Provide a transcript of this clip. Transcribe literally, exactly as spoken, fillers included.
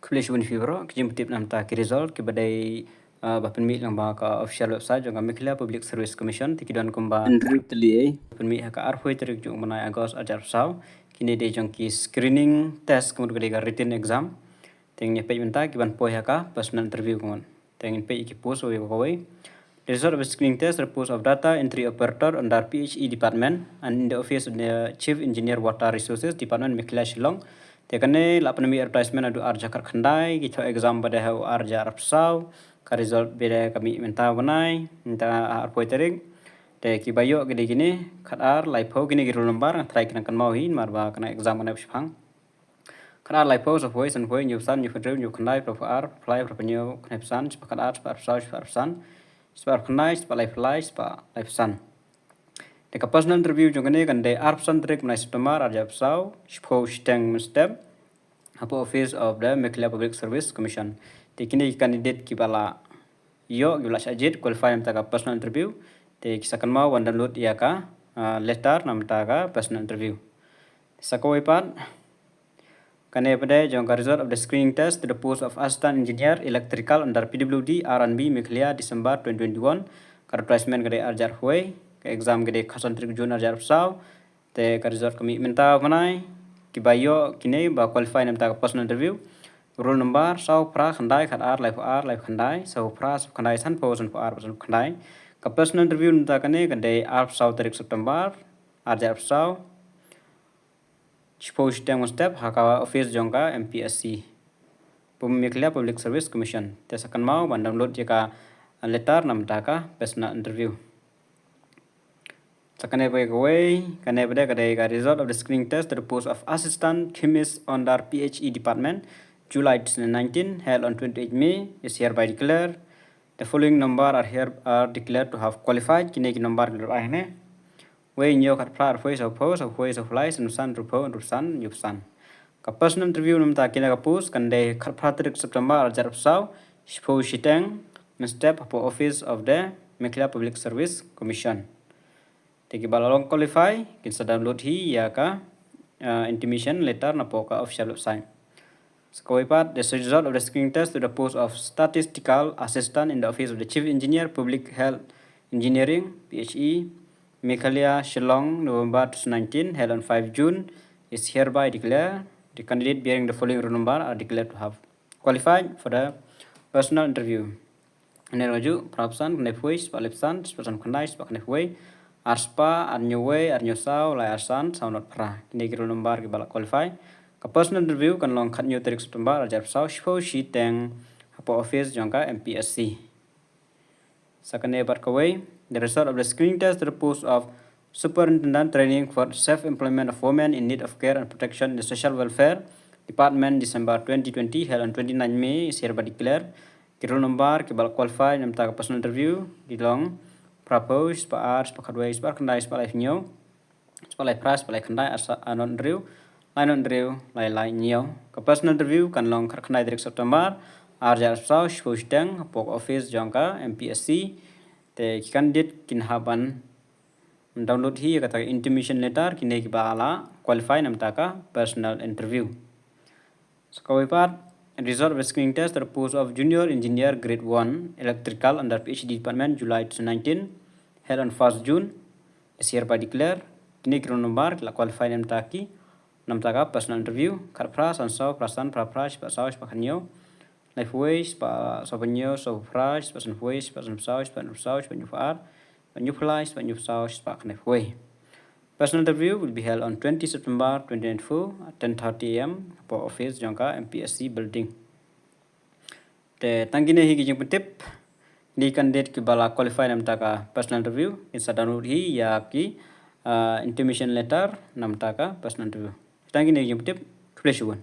Khublei shibun ïa phi baroh. Ki jingpyntip namar ki result kiba dei, ah, ba pynmih lyngba ka official website jong ka Meghalaya Public Service Commission, te ki don kumba hynriew tylli, eh, pynmih ha ka arphew tarik jong u bnai August arhajar arphew saw. Kine dei jong ki screening test, ka mut ka dei ka written exam. Te ngin ïa peit mynta ki ban poi ha ka personal interview, ka mut. Te ngin peit ïa ki post kawei pa kawei. The result of the screening test, the post of data entry operator under P H E department and in the office of the Chief Engineer Water Resources Department, Meghalaya, Shillong. Te kane la pynmih advertisement naduh ar hajar khatkhyndai, ki thoh exam pat ha u ar hajar arphew saw, ka result pat ka mih mynta u bnai, mynta arphew tarik. Te kiba ïoh ki dei kine, khatar, laiphew, kine ki roll number, nga tharai kin nang kynmaw hi, namar ba kane exam kane ba shipang. Khatar, laiphew, sawphew, sanphew, hynñiewphew san, hynñiewphew hynriew, hynñiewphew khyndai, phraphew ar, phraphew lai, phraphew hynñiew, khyndai phew san, spah khatar, spah arphew saw, spah arphew san, spah arphew khyndai, spah laiphew lai, spah laiphew san. Te ka personal interview jong kane kan dei arphew san tarik bnai September arhajar arphew saw, shiphew shiteng mynstep, hapoh office of the Meghalaya Public Service Commission. Te kine ki candidate kiba la ïoh, kiba la shah jied, qualify namar ka personal interview, te ki sa kynmaw ban download ïa ka, ah, letter namar ka personal interview. Sa kawei pat, kane pat dei jong ka result of the screening test to the post of Assistant Engineer Electrical under P W D R and B Meghalaya, December twenty twenty-one. Ka advertisement ka dei arhajar arphew, ka exam ka dei khatsan tarik June arhajar arphew saw. Te ka result ka mih mynta u bnai. Kiba ïoh kine ba qualify namar ka personal interview, roll number saw phra khyndai khatar, laiphew ar laiphew khyndai, saw phra saw khyndai, sanphew sanphew ar sanphew khyndai. Ka personal interview namar kane ka dei arphew saw tarik September arhajar arphew saw, shiphew shiteng mynstep, ha ka office jong ka M P S C, Meghalaya Public Service Commission. Te sa kynmaw ban download ïa ka letter namar ka personal interview. Sa kane pat kawei, kane pat dei ka dei ka result of the screening test to the post of Assistant Chemist under P H E Department, July twenty nineteen, held on twenty-eight May, is hereby declared. The following number are here, are declared to have qualified. Kine ki number ki la ai hangne. Wei, hynñiew, khatphra, arphew, sawphew, sawphew, sawphew lai, sanphew san, hynriewphew, hynriewphew san, hynñiewphew san. Ka personal interview namar kine ka post kan dei khatphra tarik September arhajar arphew saw, shiphew shiteng mynstep, hapoh office of the Meghalaya Public Service Commission. Te kiba la long qualify kin sa download hi ïa ka, ah, intimation letter napoh ka official website. Sa kawei pat, the result of the screening test to the post of Statistical Assistant in the Office of the Chief Engineer, Public Health Engineering, P H E, Meghalaya, Shillong, November twenty nineteen, held on five June, is hereby declared. The candidate bearing the following roll number are declared to have qualified for the personal interview. Hynriew, phra, san, khyndaiphew, spah laiphew san, spah sanphew khyndai, spah khyndaiphew, ar spah, ar hynñiew wei, ar hynñiew saw, lai ar san, saw nod phra. Kine ki roll number kiba la qualify. Ka personal interview kan long khathynñiew tarik September arhajar arphew saw, shiphew shiteng, hapoh office jong ka M P S C. Sa kane pat kawei, the result of the screening test to the post of Superintendent Training for Safe Employment of Women in Need of Care and Protection in the Social Welfare Department, December twenty twenty, held on twenty-nine May, is hereby declared. Ki roll number kiba la qualify namar ka personal interview ki long phraphew, spah ar, spah khatwei, spah khyndai, spah laiphew hynñiew, spah lai phra, spah lai khyndai, ar sa-, ar nod hynriew, lai nod hynriew, lai lai hynñiew. Ka personal interview kan long khatkhyndai tarik September arhajar arphew saw, shiphew shiteng, hapoh office jong ka M P S C. Te ki candidate kin hap ban download hi ïa kata ka intimation letter, kine kiba la qualify namar ka personal interview. Sa kawei pat, result of the screening test to the post of Junior Engineer Grade one, Electrical under P H E Department, July twenty nineteen, held on first June, is hereby declared. Kine ki roll number ki la qualify namar ki, namar ka personal interview, khatphra, sansaw, phrasan, phraphraphew, shiphew saw, shiphew khathynñiew, laiphew wei, spah sawphew hynñiew, sawphew phra, spah sanphew wei, spah sanphew saw, spah hynriewphew saw, spah hynñiewphew ar, spah hynñiewphew lai, spah hynñiewphew san, spah khatnai phew wei. Personal interview will be held on twenty September twenty twenty-four at ten thirty A M hapoh office jong ka M P S C building. Te tang kine hi ki jingpyntip, kine ki candidate kiba la qualify namar ka personal interview, kin sa download hi ïa ki, ah, intimation letter namar ka personal interview. Tang kine hi ki jingpyntip, khublei shibun.